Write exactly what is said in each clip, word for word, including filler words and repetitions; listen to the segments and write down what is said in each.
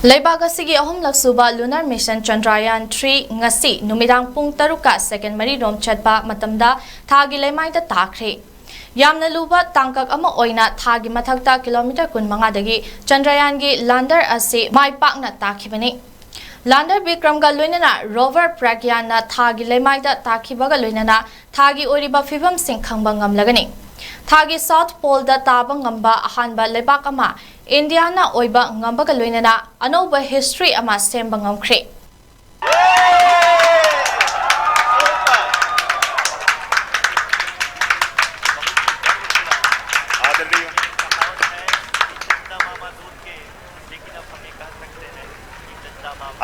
ꯂꯩꯕꯥꯛ ꯑꯁꯤꯒꯤ ꯑꯍꯨꯝꯂꯛ ꯁꯨꯕ lunar mission Chandrayaan three ꯉꯁꯤ ꯅꯨꯃꯤꯗꯥꯡ ꯄꯨꯡ ꯇꯔꯨꯛꯀ second ꯃꯔꯤꯔꯣꯝ ꯆꯠꯄ ꯃꯇꯝꯗ ꯊꯥꯒꯤ ꯂꯩꯃꯥꯏꯗ ꯇꯥꯈ꯭ꯔꯦ꯫ ꯌꯥꯝꯅ ꯂꯨꯕ ꯇꯥꯡꯀꯛ ꯑꯃ ꯑꯣꯏꯅ ꯊꯥꯒꯤ ꯃꯊꯛꯇ ꯀꯤꯂꯣꯃꯤꯇꯔ ꯀꯨꯟꯃꯉꯥꯗꯒꯤ ꯆꯟꯗ꯭ꯔꯌꯥꯟꯒꯤ lander ꯑꯁꯤ ꯃꯥꯏ ꯄꯥꯛꯅ ꯇꯥꯈꯤꯕꯅꯤ꯫ Lander ꯕꯤꯀ꯭ꯔꯝꯒ ꯂꯣꯏꯅꯅ rover ꯄ꯭ꯔꯒ꯭ꯌꯥꯟꯅ ꯊꯥꯒꯤ ꯂꯩꯃꯥꯏꯗ ꯇꯥꯈꯤꯕꯒ ꯂꯣꯏꯅꯅ ꯊꯥꯒꯤ ꯑꯣꯏꯔꯤꯕ ꯐꯤꯕꯝꯁꯤꯡ ꯈꯪꯕ ꯉꯝꯂꯒꯅꯤ꯫ ꯊꯥꯒꯤ South Poleꯗ ꯇꯥꯕ ꯉꯝꯕ ꯑꯍꯥꯟꯕ ꯂꯩꯕꯥꯛ ꯑꯃ ꯏꯟꯗꯤꯌꯥꯅ ꯑꯣꯏꯕ ꯉꯝꯕꯒ ꯂꯣꯏꯅꯅ ꯑꯅꯧꯕ history ꯑꯃ ꯁꯦꯝꯕ ꯉꯝꯈ꯭ꯔꯦ꯫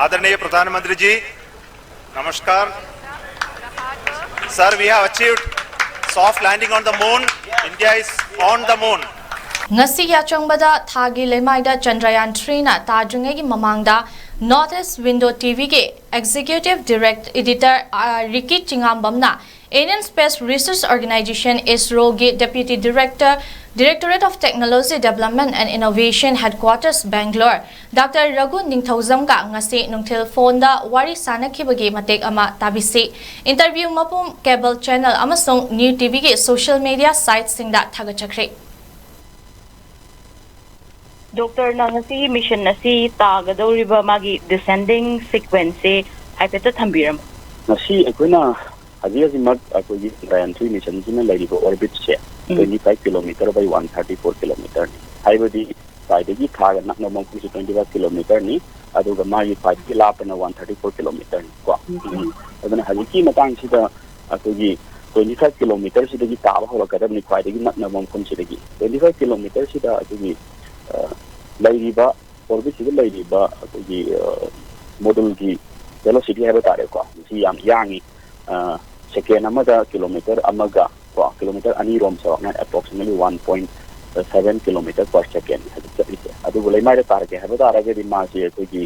आदरणीय प्रधानमंत्री जी, नमस्कार। Sir, we have achieved soft landing on the moon. India is on the moon. ꯉꯁꯤ ꯌꯥꯆꯪꯕꯗ ꯊꯥꯒꯤ ꯂꯩꯃꯥꯏꯗ ꯆꯟꯗ꯭ꯔꯌꯥꯟ three ꯅ ꯇꯥꯗ꯭ꯔꯤꯉꯩꯒꯤ ꯃꯃꯥꯡꯗ North East Window TVꯒꯤ executive direct editor, ꯑ, ꯔꯤꯀꯤ ꯆꯤꯉꯥꯝꯕꯝꯅ Indian Space Research Organisation, ISROꯒꯤ Deputy Director, Directorate of Technology Development and Innovation, Headquarters, Bangalore, Doctor ꯔꯘꯨ ꯅꯤꯡꯊꯧꯖꯝꯒ ꯉꯁꯤ ꯅꯨꯡꯊꯤꯜ phoneꯗ ꯋꯥꯔꯤ ꯁꯥꯅꯈꯤꯕꯒꯤ ꯃꯇꯦꯛ ꯑꯃ ꯇꯥꯕꯤꯁꯤ꯫ Interview ꯃꯄꯨꯝ cable channel ꯑꯃꯁꯨꯡ New TVꯒꯤ social media sitesꯁꯤꯡꯗ ꯊꯥꯒꯠꯆꯈ꯭ꯔꯦ꯫ Doctorꯅ ꯉꯁꯤꯒꯤ mission ꯑꯁꯤ ꯇꯥꯒꯗꯧꯔꯤꯕ ꯃꯥꯒꯤ descending sequenceꯁꯦ ꯍꯥꯏꯐꯦꯠꯇ ꯊꯝꯕꯤꯔꯝꯃꯨ꯫ ꯉꯁꯤ ꯑꯩꯈꯣꯏꯅ ꯍꯧꯖꯤꯛ ꯍꯧꯖꯤꯛꯃꯛ ꯑꯩꯈꯣꯏꯒꯤ Chandrayaan three missionꯁꯤꯅ ꯂꯩꯔꯤꯕ orbitꯁꯦ twenty five kilometer by one thirty four kilometerꯅꯤ꯫ ꯍꯥꯏꯕꯗꯤ ꯈ꯭ꯋꯥꯏꯗꯒꯤ ꯊꯥꯒ ꯅꯛꯅꯕ ꯃꯐꯝꯁꯤ twenty five kilometerꯅꯤ, ꯑꯗꯨꯒ ꯃꯥꯒꯤ ꯈ꯭ꯋꯥꯏꯗꯒꯤ ꯂꯥꯞꯄꯅ one thirty four kilometerꯅꯤ ꯀꯣ꯫ ꯑꯗꯨꯅ ꯍꯧꯖꯤꯛꯀꯤ ꯃꯇꯥꯡꯁꯤꯗ ꯑꯩꯈꯣꯏꯒꯤ twenty five kilometerꯁꯤꯗꯒꯤ ꯇꯥꯕ ꯍꯧꯔꯛꯀꯗꯕꯅꯤ, ꯈ꯭ꯋꯥꯏꯗꯒꯤ ꯅꯛꯅꯕ ꯃꯐꯝꯁꯤꯗꯒꯤ꯫ Twenty five kilometerꯁꯤꯗ ꯑꯩꯈꯣꯏꯒꯤ ꯂꯩꯔꯤꯕ orbitꯁꯤꯗ ꯂꯩꯔꯤꯕ ꯑꯩꯈꯣꯏꯒꯤ moduleꯒꯤ velocity ꯍꯥꯏꯕ ꯇꯥꯔꯦꯀꯣ, ꯃꯁꯤ ꯌꯥꯝ ꯌꯥꯡꯉꯤ꯫ Second ꯑꯃꯗ kilometer ꯑꯃꯒ ꯀꯣ, kilometer ꯑꯅꯤꯔꯣꯝ ꯆꯥꯎꯔꯥꯛꯅ approximately one point seven kilometer per second ꯍꯧꯖꯤꯛ ꯆꯠꯂꯤꯁꯦ꯫ ꯑꯗꯨꯕꯨ ꯂꯩꯃꯥꯏꯗ ꯇꯥꯔꯛꯀꯦ ꯍꯥꯏꯕ ꯇꯥꯔꯒꯗꯤ ꯃꯥꯁꯦ ꯑꯩꯈꯣꯏꯒꯤ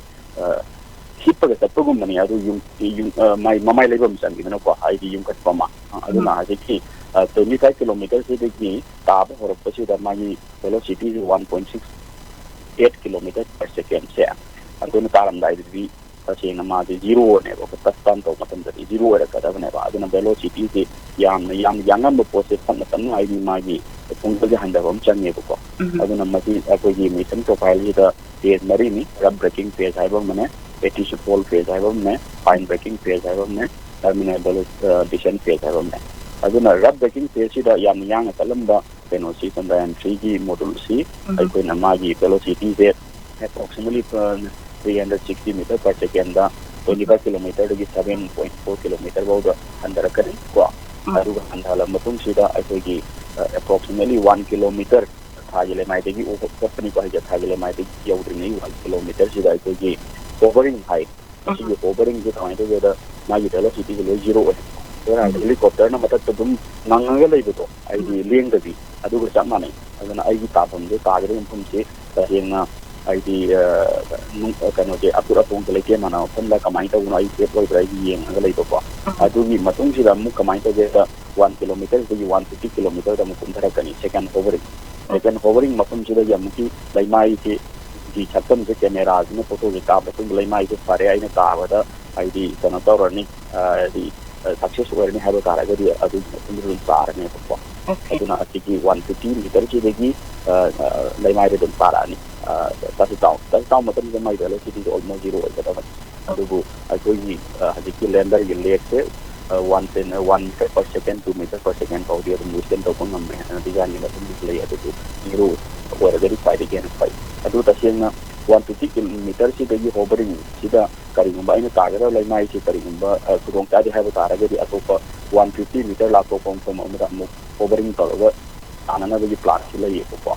ꯍꯤꯞꯄꯒ ꯆꯠꯄꯒꯨꯝꯕꯅꯤ꯫ ꯑꯗꯨ ꯌꯨꯝ ꯃꯃꯥꯏ ꯂꯩꯐꯝ ꯆꯪꯉꯤꯗꯅꯀꯣ, ꯍꯥꯏꯗꯤ ꯌꯨꯝꯈꯠꯄ ꯑꯃ꯫ ꯑꯗꯨꯅ ꯍꯧꯖꯤꯛꯀꯤ twenty five kilometerꯁꯤꯗꯒꯤ ꯇꯥꯕ ꯍꯧꯔꯛꯄꯁꯤꯗ ꯃꯥꯒꯤ velocityꯁꯤ one point six eight kilometer per secondꯁꯦ ꯑꯩꯈꯣꯏꯅ ꯇꯥꯔꯝꯗꯥꯏꯗꯗꯤ ꯇꯁꯦꯡꯅ ꯃꯥꯁꯦ ꯖꯤꯔꯣꯅꯦꯕ, ꯑꯩꯈꯣꯏ ꯇꯁ ꯇꯥꯟ ꯇꯧꯕ ꯃꯇꯝꯗꯗꯤ ꯖꯤꯔꯣ ꯑꯣꯏꯔꯛꯀꯗꯕꯅꯦꯕ꯫ ꯑꯗꯨꯅ ꯚꯦꯂꯣꯁꯤꯇꯤꯁꯦ ꯌꯥꯝꯅ, ꯌꯥꯝꯅ ꯌꯥꯡꯉꯝꯕ ꯄꯣꯠꯁꯦ ꯇꯞꯅ ꯇꯞꯅ ꯍꯥꯏꯗꯤ ꯃꯥꯒꯤ ꯄꯨꯡꯒꯜꯁꯦ ꯍꯟꯊꯕ ꯑꯃ ꯆꯪꯉꯦꯕꯀꯣ꯫ ꯎꯝ꯫ ꯑꯗꯨꯅ ꯃꯁꯤ ꯑꯩꯈꯣꯏꯒꯤ ꯃꯤꯁꯟ ꯄ꯭ꯔꯣꯐꯥꯏꯜꯁꯤꯗ ꯐꯦꯁ ꯃꯔꯤꯅꯤ: ꯔꯐ ꯕ꯭ꯔꯦꯀꯤꯡ ꯐꯦꯁ ꯍꯥꯏꯕ ꯑꯃꯅꯦ, ꯑꯦꯇꯤꯁꯨꯐꯣꯜ ꯐꯦꯁ ꯍꯥꯏꯕ ꯑꯃꯅꯦ, ꯐꯥꯏꯟ ꯕ꯭ꯔꯦꯀꯤꯡ ꯐꯦꯁ ꯍꯥꯏꯕ ꯑꯃꯅꯦ, ꯇꯔꯃꯤꯅꯦꯜ ꯚꯦꯂꯣ-, ꯑ, ꯗꯤꯁꯦꯟ ꯐꯦꯁ ꯍꯥꯏꯕ ꯑꯃꯅꯦ꯫ ꯑꯗꯨꯅ ꯔꯐ ꯕ꯭ꯔꯦꯀꯤꯡ ꯐꯦꯁꯁꯤꯗ ꯌꯥꯝꯅ ꯌꯥꯡꯅ ꯆꯠꯂꯝꯕ ꯀꯩꯅꯣꯁꯤ, ꯆꯟꯗ꯭ꯔꯌꯥꯟ ꯊ꯭ꯔꯤꯒꯤ ꯃꯣꯗꯨꯜꯁꯤ ꯎꯝ꯫ ꯑꯩꯈꯣꯏꯅ ꯃꯥꯒꯤ ꯚꯦꯂꯣꯁꯤꯇꯤꯁꯦ approximately, ꯑ, three hundred sixty meter per second, twenty five kilometerꯗꯒꯤ seven point four kilometer ꯐꯥꯎꯗ ꯍꯟꯊꯔꯛꯀꯅꯤ ꯀꯣ꯫ ꯎꯝ꯫ ꯑꯗꯨꯒ ꯍꯟꯊꯍꯜꯂ ꯃꯇꯨꯡꯁꯤꯗ ꯑꯩꯈꯣꯏꯒꯤ, ꯑ, approximately one kilometer ꯊꯥꯒꯤ ꯂꯩꯃꯥꯏꯗꯒꯤ ꯑꯣ-, ꯑꯣꯠꯄꯅꯤꯀꯣ ꯍꯥꯏꯁꯦ꯫ ꯊꯥꯒꯤ ꯂꯩꯃꯥꯏꯗꯒꯤ ꯌꯧꯗ꯭ꯔꯤꯉꯩ one kilometerꯁꯤꯗ ꯑꯩꯈꯣꯏꯒꯤ ꯍꯣꯕꯔꯤꯡ ꯍꯥꯏ꯫ ꯃꯁꯤꯒꯤ ꯎꯝ꯫ ꯍꯣꯕꯔꯤꯡꯁꯦ ꯀꯃꯥꯏꯅ ꯇꯧꯒꯦꯗ, ꯃꯥꯒꯤ ꯚꯦꯂꯣꯁꯤꯇꯤꯁꯦ ꯂꯣꯏ ꯖꯤꯔꯣ ꯑꯣꯏ꯫ ꯑꯗꯨꯅ ꯎꯝ꯫ ꯍꯦꯂꯤꯀꯣꯞꯇꯔꯅ ꯃꯊꯛꯇ ꯑꯗꯨꯝ ꯉꯪꯉꯒ ꯂꯩꯕꯗꯣ, ꯍꯥꯏꯗꯤ ꯎꯝ꯫ ꯂꯦꯡꯗꯕꯤ, ꯑꯗꯨꯒ ꯆꯞ ꯃꯥꯟꯅꯩ꯫ ꯑꯗꯨꯅ ꯑꯩꯒꯤ ꯇꯥꯐꯝꯁꯦ, ꯇꯥꯒꯗꯕ ꯃꯐꯝꯁꯦ ꯇꯁꯦꯡꯅ ꯍꯥꯏꯗꯤ, ꯑ, ꯅꯨꯡ-, ꯑ, ꯀꯩꯅꯣꯁꯦ, ꯑꯀꯨꯠ ꯑꯇꯣꯡꯁꯦ ꯂꯩꯇꯦꯝ ꯃꯥꯟꯅꯕ ꯃꯐꯝꯗ ꯀꯃꯥꯏꯅ ꯇꯧꯕꯅꯣ ꯑꯩ ꯁꯦꯐ ꯑꯣꯏꯕ꯭ꯔꯥ ꯑꯩꯗꯤ ꯌꯦꯡꯉꯒ ꯂꯩꯕꯀꯣ꯫ ꯎꯝ꯫ ꯑꯗꯨꯒꯤ ꯃꯇꯨꯡꯁꯤꯗ ꯑꯃꯨꯛ ꯀꯃꯥꯏꯅ ꯇꯧꯒꯦꯗ, one kilometerꯁꯤꯗꯒꯤ one fifty kilometerꯗ ꯑꯃꯨꯛ ꯀꯨꯝꯊꯔꯛꯀꯅꯤ, second hovering꯫ ꯎꯝ꯫ Second hovering ꯃꯐꯝꯁꯤꯗꯒꯤ ꯑꯃꯨꯛꯀꯤ ꯂꯩꯃꯥꯏꯁꯤ ꯒꯤ ꯁꯛꯇꯝꯁꯦ ꯀꯦꯃꯦꯔꯥꯁꯤꯅ ꯐꯣꯇꯣꯁꯦ ꯀꯥꯞꯄ ꯃꯇꯨꯡꯗ ꯂꯩꯃꯥꯏꯁꯦ ꯐꯔꯦ, ꯑꯩꯅ ꯇꯥꯕꯗ ꯍꯥꯏꯗꯤ ꯀꯩꯅꯣ ꯇꯧꯔꯅꯤ, ꯑ, ꯍꯥꯏꯗꯤ, ꯑ, ꯁꯛꯁꯦꯁ ꯑꯣꯏꯔꯅꯤ ꯍꯥꯏꯕ ꯇꯥꯔꯒꯗꯤ ꯑꯗꯨꯒꯤ ꯃꯇꯨꯡꯗ ꯑꯗꯨꯝ ꯇꯥꯔꯅꯦꯕꯀꯣ꯫ ꯑꯣꯀꯦ꯫ ꯑꯗꯨꯅ ꯑꯁꯤꯒꯤ ꯋꯥꯟ ꯐꯤꯐꯇꯤ ꯃꯤꯇꯔꯁꯤꯗꯒꯤ, ꯑ, ꯑ, ꯂꯩꯃꯥꯏꯗ ꯑꯗꯨꯝ ꯇꯥꯔꯛꯑꯅꯤ꯫ ꯑ, ꯇꯁꯤ ꯇꯥꯎ-, ꯇꯁꯤ ꯇꯥꯎ ꯃꯇꯝꯗ ꯃꯥꯏ ꯚꯦꯂꯣꯁꯤꯇꯤꯁꯦ almost zero ꯑꯣꯏꯒꯗꯕꯅꯤ꯫ ꯑꯗꯨꯕꯨ ꯑꯩꯈꯣꯏꯒꯤ, ꯑ, ꯍꯧꯖꯤꯛꯀꯤ ꯂꯦꯟꯗꯔꯒꯤ ꯂꯦꯒꯁꯦ, ꯑ, one ten, ꯑ, one meter per second, two meter per second ꯐꯥꯎꯗꯤ ꯑꯗꯨꯝ withstand ꯇꯧꯕ ꯉꯝꯃꯦ꯫ ꯑ, design ꯒꯤ ꯃꯇꯨꯡ ꯏꯟꯅ ꯂꯩ, ꯑꯗꯨꯕꯨ zero ꯑꯣꯏꯔꯒꯗꯤ ꯈ꯭ꯋꯥꯏꯗꯒꯤ ꯍꯦꯟꯅ ꯐꯩ꯫ ꯑꯗꯨ ꯇꯁꯦꯡꯅ one fifty kilometerꯁꯤꯗꯒꯤ hovering ꯁꯤꯗ ꯀꯔꯤꯒꯨꯝꯕ ꯑꯩꯅ ꯇꯥꯒꯗꯕ ꯂꯩꯃꯥꯏꯁꯤ ꯀꯔꯤꯒꯨꯝꯕ, ꯑ, ꯈꯨꯗꯣꯡ ꯆꯥꯗꯦ ꯍꯥꯏꯕ ꯇꯥꯔꯒꯗꯤ ꯑꯇꯣꯞꯄ one fifty meter ꯂꯥꯞꯊꯣꯛꯄ ꯃꯐꯝ ꯑꯃꯗ ꯑꯃꯨꯛ hovering ꯇꯧꯔꯒ ꯇꯥꯅꯅꯕꯒꯤ plan ꯁꯨ ꯂꯩꯌꯦꯕꯀꯣ꯫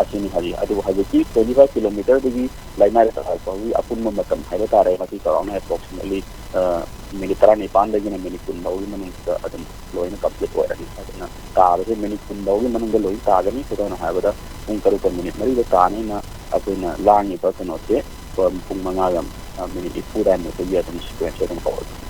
ꯑꯁꯤꯅꯤ ꯍꯧꯖꯤꯛ꯫ ꯑꯗꯨꯕꯨ ꯍꯧꯖꯤꯛꯀꯤ twenty five kilometerꯗꯒꯤ ꯂꯩꯃꯥꯏꯗ ꯇꯥꯔꯛꯄꯒꯤ ꯑꯄꯨꯟꯕ ꯃꯇꯝ ꯍꯥꯏꯕ ꯇꯥꯔꯦ, ꯃꯁꯤ ꯆꯥꯎꯔꯥꯛꯅ approximately, ꯑ, ꯃꯤꯅꯤꯠ ꯇꯔꯥꯅꯤꯄꯥꯟꯗꯒꯤꯅ ꯃꯤꯅꯤꯠ ꯀꯨꯟ ꯐꯥꯎꯒꯤ ꯃꯅꯨꯡꯗ ꯑꯗꯨꯝ ꯂꯣꯏꯅ complete ꯑꯣꯏꯔꯅꯤ꯫ ꯑꯗꯨꯅ ꯇꯥꯕꯁꯦ ꯃꯤꯅꯤꯠ ꯀꯨꯟ ꯐꯥꯎꯒꯤ ꯃꯅꯨꯡꯗ ꯂꯣꯏ ꯇꯥꯒꯅꯤ꯫ ꯈꯨꯗꯝ ꯑꯣꯏꯅ ꯍꯥꯏꯔꯕꯗ ꯄꯨꯡ ꯇꯔꯨꯛꯀ ꯃꯤꯅꯤꯠ ꯃꯔꯤꯗ ꯇꯥꯅꯤꯅ ꯑꯩꯈꯣꯏꯅ ꯂꯥꯡꯉꯤꯕ ꯀꯩꯅꯣꯁꯦ, ꯄꯨꯡ ꯃꯉꯥꯒ, ꯑ, ꯃꯤꯅꯤꯠ ꯅꯤꯐꯨ ꯑꯗꯥꯏꯃꯨꯛꯇꯒꯤ ꯑꯗꯨꯝ sequence ꯁꯦ ꯑꯗꯨꯝ ꯍꯧꯔꯅꯤ꯫